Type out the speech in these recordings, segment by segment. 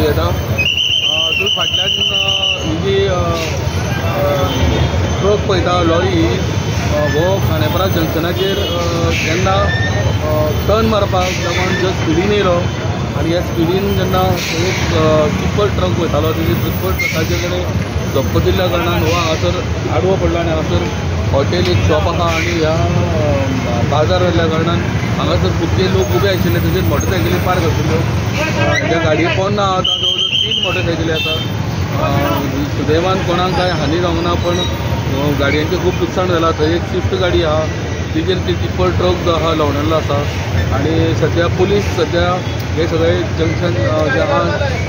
उलयता. तूं फाटल्यान ही जी ट्रक पळयता लॉरी ही हो खांडेपारा जंक्शनाचेर जेन्ना टर्न मारपाक लागून जो स्पिडीन येयलो आनी ह्या स्पिडीन जेन्ना एक टिप्पर ट्रक वयतालो तेजी टिप्पर ट्रकाचे कडेन धपको दिल्ल्या कारणान हो हांगासर आडवो पडलो आनी हांगासर हॉटेल एक शॉप आसा आनी ह्या बाजार जाल्ल्या कारणान हांगासर खुबशे लोक उबे आशिल्ले, तशेंच मोटरसायकली पार्क आशिल्ल्यो. त्या गाडये पोन्ना आतां जवळ जवळ 3 मोटरसायकली आसा. सुदैवान कोणाक कांय हानी जावंक ना, पण गाडयांचें खूब लुकसाण जालां. थंय एक स्विफ्ट गाडी आसा, तिचेर ती टिप्पर ट्रक जो आसा ल्होंवणेल्लो आसा आनी सद्या पुलीस सद्या हे सगळे जंक्शन जे आसा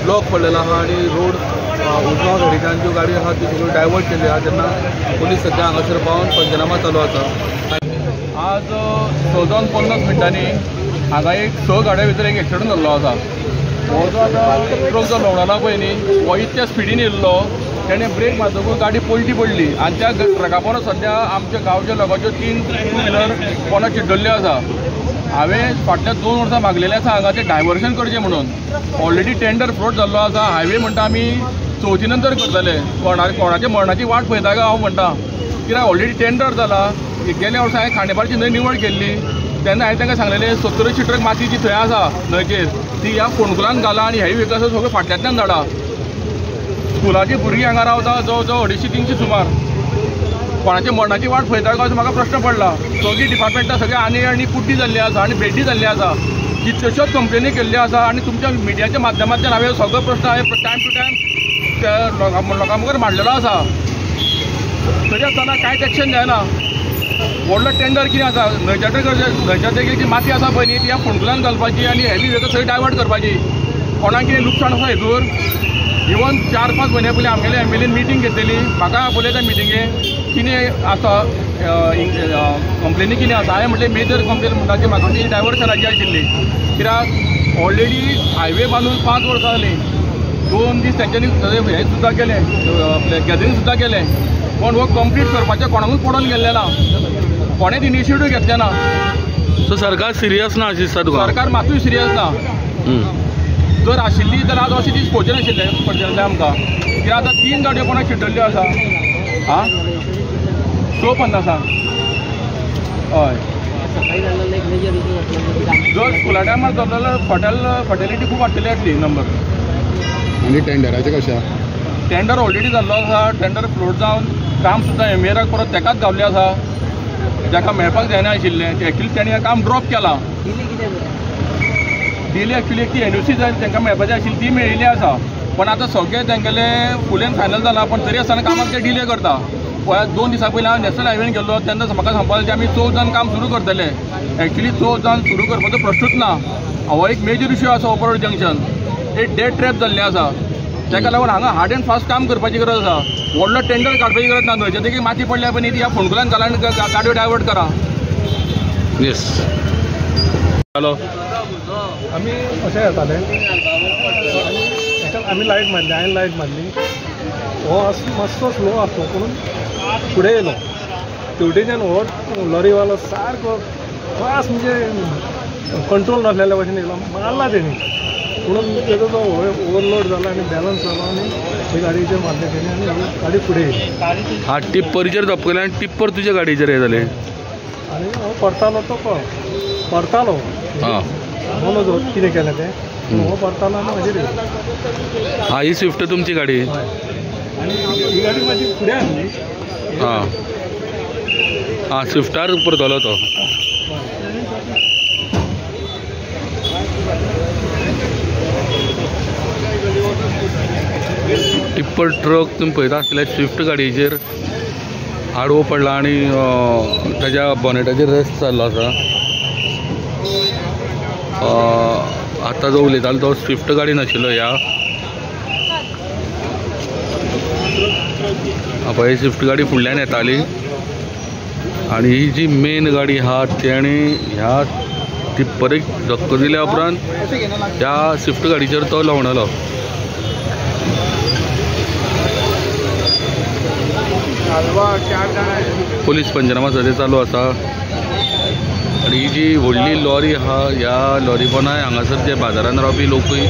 ब्लॉक पडलेलो आसा आनी रोड उजवा सायडीच्यान ज्यो गाडी आसा त्यो सगळ्यो डायवर्ट केल्ल्यो आसा. तेन्ना पुलीस सद्या हांगासर पावन पंचनामा चालू आसा. आज 6:50 हांगा एक 6 गाडयां भितर एक एक्सिडंट जाल्लो आसा. हो जो आतां ट्रक जो ल्होंवणाला पळय न्ही, हो इतक्या स्पिडीन येयल्लो तेणें ब्रेक मारतकूच गाडी पलटी पडली आनी त्या ट्रका पोंदा सद्या आमच्या गांवच्या लोकांच्यो 3 टू व्हिलर पोंदा चिड्डल्ल्यो आसा. हांवें फाटल्या 2 वर्सां मागलेलें आसा हांगा तें डायवर्शन करचें म्हणून. ऑलरेडी टेंडर फ्लोट जाल्लो आसा. हायवे म्हणटा आमी चवथी नंतर करतले. कोणाच्या मरणाची वाट पळयता काय हांव म्हणटा, कित्याक ऑलरेडी टेंडर जाला. गेल्या वर्सा हांवें खांडेपारची न्हंय निवळ केल्ली तेन्ना हांवें तांकां सांगलेलें 70 ट्रक माती जी थंय आसा न्हंयचेर ती ह्या फोंडकुलान घाला आनी हेवी व्हेकल्स सगळें फाटल्यांतल्यान धाडा. स्कुलाची भुरगीं हांगा रावता जवळ जवळ 250-300 सुमार. कोणाच्या मरणाची वाट पळयता काय असो म्हाका प्रश्न पडला. सगळीं डिपार्टमेंटां सगळें आनी आनी कुड्डी जाल्ली आसा आनी भेड्डी जाल्ली आसा. कितल्योश्योच कंप्लेनी केल्ल्यो आसा आनी तुमच्या मिडियाच्या माध्यमांतल्यान हांवें सगळो प्रश्न हांवें टायम टू टायम त्या लोकां मुखार मांडलेलो आसा. तरी आसतना कांयच एक्शन जायना. व्हडलो टेंडर कितें आसा, न्हंयच्या न्हंयच्या देगेर जी माती आसा पळय न्ही ती ह्या फोंडकुलान घालपाची आनी हेवी व्हेकल सगळी डायवर्ट करपाची. कोणाक कितें लुकसाण आसा हेतूर. इवन 4-5 म्हयन्या पयलीं आमगेले एमएलएन मिटींग घेतलेली, म्हाका आपयलें त्या मिटिंगे कितें आसा कंप्लेनी कितें आसा. हांवें म्हटलें मेजर कंप्लेन म्हणटा ती म्हाका ती डायवर्शनाची आशिल्ली, कित्याक ऑलरेडी हायवे बांदून 5 वर्सां जालीं. 2 दीस तेंच्यांनी हें सुद्दां केलें, आपलें गॅदरींग सुद्दां केलें, पूण हो कंप्लीट करपाचें कोणाकूच पडोन गेल्लें ना, कोणेंच इनिशिएटीव घेतलें ना. सो सरकार सिरियस ना अशें दिसता तुका? सरकार मातूय सिरियस ना. जर आशिल्ली जाल्यार आज अशें दीस पळोवचें नाशिल्लें पडचें आमकां, कित्याक आतां 3 गाडयो कोणाक चिड्डल्ल्यो आसा. आं 6:50 हय. जर स्कुला टायमार जालो जाल्यार फॅटॅलिटी खूब वाडटली आसली नंबर. आनी टेंडराचें कशें? टेंडर ऑलरेडी जाल्लो आसा. टेंडर फ्लोट जावन काम सुद्दां एमएराक परत तेकाच गावल्लें आसा, जाका मेळपाक जायना आशिल्लें. एक्चुली तेणें हें काम ड्रॉप केलां. डिले एक्चुली एक ती एनओसी जाय तांकां मेळपाची आशिल्ली ती मेळिल्ली आसा, पण आतां सगळें तेंगेलें फूल एंड फायनल जालां, पण तरी आसतना कामाक ते डिले करता. पळय 2 दिसां पयलीं हांव नॅशनल हायवेन गेल्लो तेन्ना म्हाका सांगपाक लागलें आमी 4 जावन काम सुरू करतले. एक्चुली 4 जावन सुरू करपाचो प्रश्नूच ना. हो एक मेजर इश्यू आसा. ओपर रोड जंक्शन एक डेड ट्रॅप जाल्लें आसा, ताका लागून हांगा हार्ड एंड फास्ट काम करपाची गरज आसा. व्हडलो टेंडर काडपाची गरज ना. न्हंयच्या देगेक माती पडल्या पळय न्ही ती ह्या फोंडकुलान घाला आनी गाडयो डायवर्ट करा. येस हॅलो. आमी अशें येताले आनी आमी लायट मारली, हांवें लायट मारली. हो मातसो स्लो आसलो पूण फुडें येयलो. तेवटेच्यान हो लॉरीवालो सारको फास्ट म्हणजे कंट्रोल नासलेल्या भशेन येयलो, मारला तेणी. म्हणून तेजो तो ओवरलोड जाला आनी बॅलन्स जालो आनी ही गाडयेचेर मारलें तेणी आनी गाडी फुडें येयली. हा टिप्परीचेर धपकलें आनी टिप्पर तुज्या गाडयेचेर हें जालें आनी हो परतालो तो परतालो. हां हांव कितें केलें तें, हो परतालो आनी म्हाजेर येयलो. हा ही स्विफ्ट तुमची गाडी? आनी ही गाडी म्हाजी फुडें आसली. हां हां स्विफ्टार परतलो तो. टिप्पर ट्रक तुमी पळयता आसतले स्विफ्ट गाडयेचेर आडवो पडला आनी ताज्या बॉनेटाचेर रेस्ट जाल्लो आसा. आतां जो उलयतालो तो स्विफ्ट गाडी नाशिल्लो. ह्या पळय स्विफ्ट गाडी फुडल्यान येताली आनी ही जी मेन गाडी आहा तेणें ह्या टिप्परीक धक्को दिल्या उपरांत त्या स्विफ्ट गाडीचेर तो ल्होंवणलो. पुलीस पंचनामा सद्या चालू आसा आनी ही जी व्हडली लॉरी आहा ह्या लॉरी पोंदा हांगासर जे बाजारान रावपी लोकूय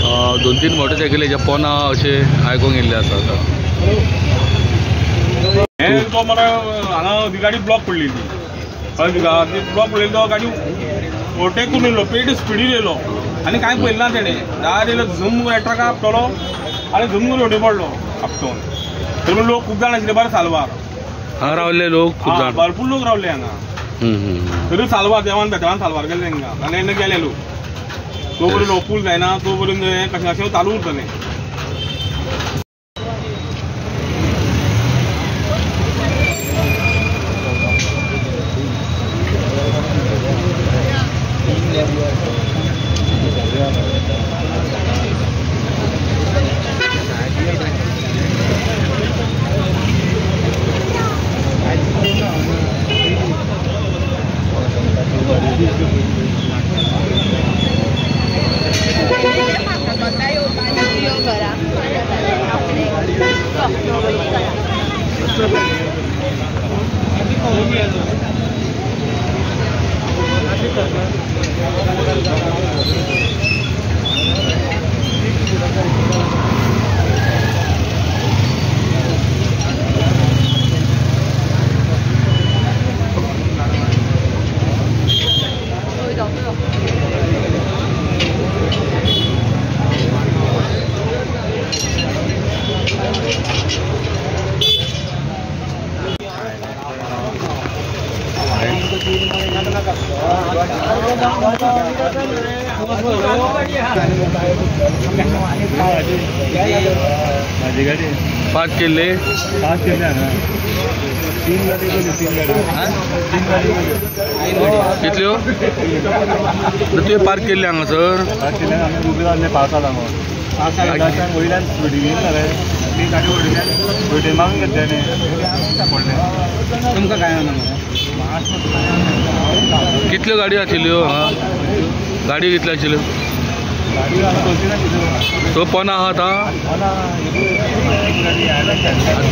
2-3 मोटरसायकलीच्या पोना अशें आयकूंक येयल्लें आसा आतां. हे तो मरे हांगा गाडी ब्लॉक पडलेली, ब्लॉक पडलेली, तो गाडी ओवरटेक करून येयलो, पेट स्पिडीन येयलो आनी कांय पळयलें ना तेणें. डायरेक्ट येयलो झूम ट्रका आपटलो आनी झूम करून वटेन पडलो आपटोन. तरी लोक खूब जाण आशिल्ले बरें साल्वार हांगा रावले लोक खूब जाण, भरपूर लोक रावले हांगा. तरी साल्वार देवान बेतळान साल्वार केले तेंकां आनी तेन्ना गेले लोक. तो पर्यंत हो पूल जायना तो पर्यंत हें कशें कशें चालू उरतलें. पाच केले, कितल्यो तुवें पार्क केल्ले हांगासर? कितल्यो गाडयो आशिल्ल्यो हांगा? गाडी कितल्यो आशिल्ल्यो? तो पोना आहा आतां.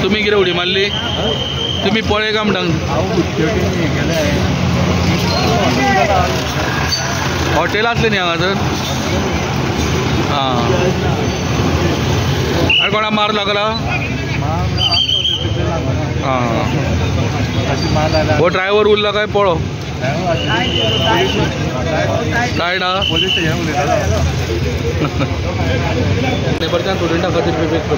तुमी कितें उडी मारली? तुमी पळय काय म्हणटा? हॉटेल आसलें न्ही हांगासर? आं, आनी कोणा मार लागला? आं, हो ड्रायव्हर उरला काय पळो? सायड आहा लेबरच्यान स्टुडंटा खातीर पेपर.